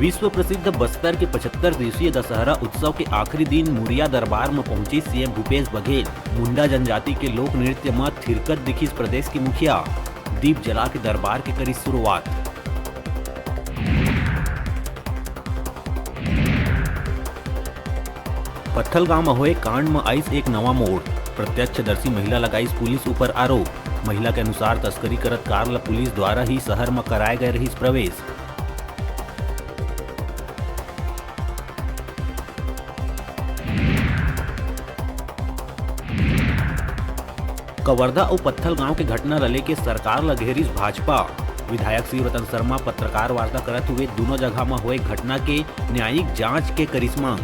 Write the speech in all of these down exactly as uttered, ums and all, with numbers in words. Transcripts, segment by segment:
विश्व प्रसिद्ध बस्तर के पचहत्तर दिवसीय दशहरा उत्सव के आखिरी दिन मुरिया दरबार म पहुंचिस सीएम भूपेश बघेल। मुंडा जनजाति के लोक नृत्य म थिरकत दिखिस प्रदेश के मुखिया। दीप जला के दरबार के करिस शुरुआत। पत्थलगांव म होए कांड म आइस एक नवा मोड़। प्रत्यक्षदर्शी महिला लगाइस पुलिस ऊपर आरोप। महिला के अनुसार, तस्करी करत कार ल पुलिस द्वारा ही शहर म कराए गए रहिस प्रवेश। कवर्धा अउ पत्थलगांव के घटना ल लेके सरकार ल घेरिस भाजपा। विधायक शिवरतन शर्मा पत्रकार वार्ता करत हुए दूनों जगह म होए घटना के न्यायिक जांच के करिस मांग।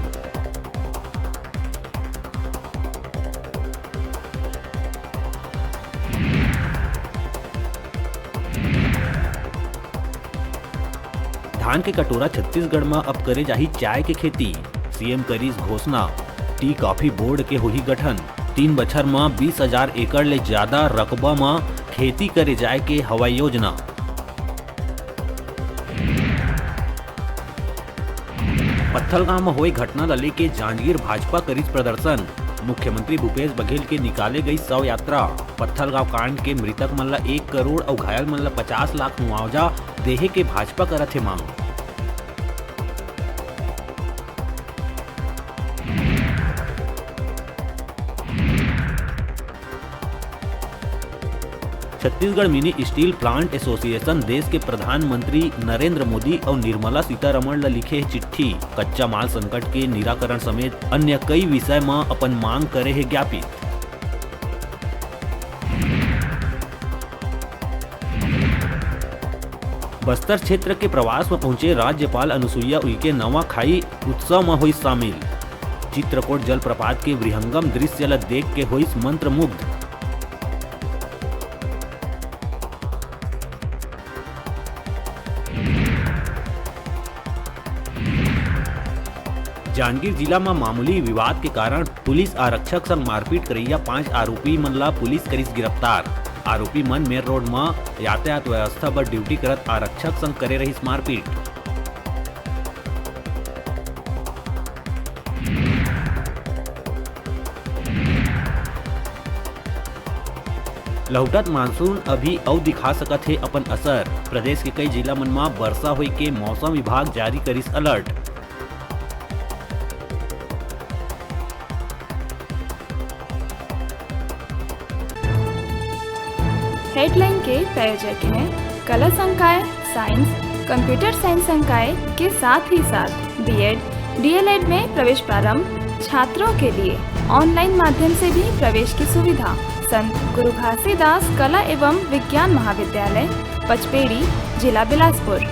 धान के कटोरा छत्तीसगढ़ म अब करे जाही चाय के खेती। सीएम करिस घोषणा, टी कॉफी बोर्ड के होही गठन। तीन बछर म बीस हजार एकड़ ले ज्यादा रकबा म खेती करे जाय के हवय योजना। पत्थलगांव म होए घटना ल लेके जांजगीर भाजपा करिस प्रदर्शन। मुख्यमंत्री भूपेश बघेल के निकाले गई शव यात्रा। पत्थलगांव कांड के मृतक मन ल एक करोड़ अउ घायल मन ल पचास लाख मुआवजा देहे के भाजपा करत हे मांग। Chhattisgarh mini steel plant association देश के प्रधानमंत्री नरेंद्र मोदी अउ निर्मला सीतारमण ल लिखे हे चिट्ठी। कच्चा माल संकट के निराकरण समेत अन्य कई विषय म अपन मांग करे हे ज्ञापित। बस्तर क्षेत्र के प्रवास म पहुंचे राज्यपाल अनुसुईया उइके नवाखाई उत्सव म होइस शामिल। चित्रकोट जलप्रपात के विहंगम दृश्य ल देख के होइस मंत्रमुग्ध। जांजगीर जिला म मामूली विवाद के कारण पुलिस आरक्षक संग मारपीट करइया पांच आरोपी मन ला पुलिस करिस गिरफ्तार। आरोपी मन मेन रोड म यातायात व्यवस्था बर ड्यूटी करत आरक्षक संग करे रहिस मारपीट। लहुटत मानसून अभी अउ दिखा सकत हे अपन असर। प्रदेश के कई जिला मन म बरसा होय के मौसम विभाग जारी करिस अलर्ट। हेडलाइन के प्रायोजक हैं कला संकाय, साइंस, कंप्यूटर साइंस संकाय के साथ ही साथ बीएड, डीएलएड में प्रवेश प्रारंभ, छात्रों के लिए ऑनलाइन माध्यम से भी प्रवेश की सुविधा। संत गुरु घासीदास कला एवं विज्ञान महाविद्यालय, पचपेड़ी, जिला बिलासपुर।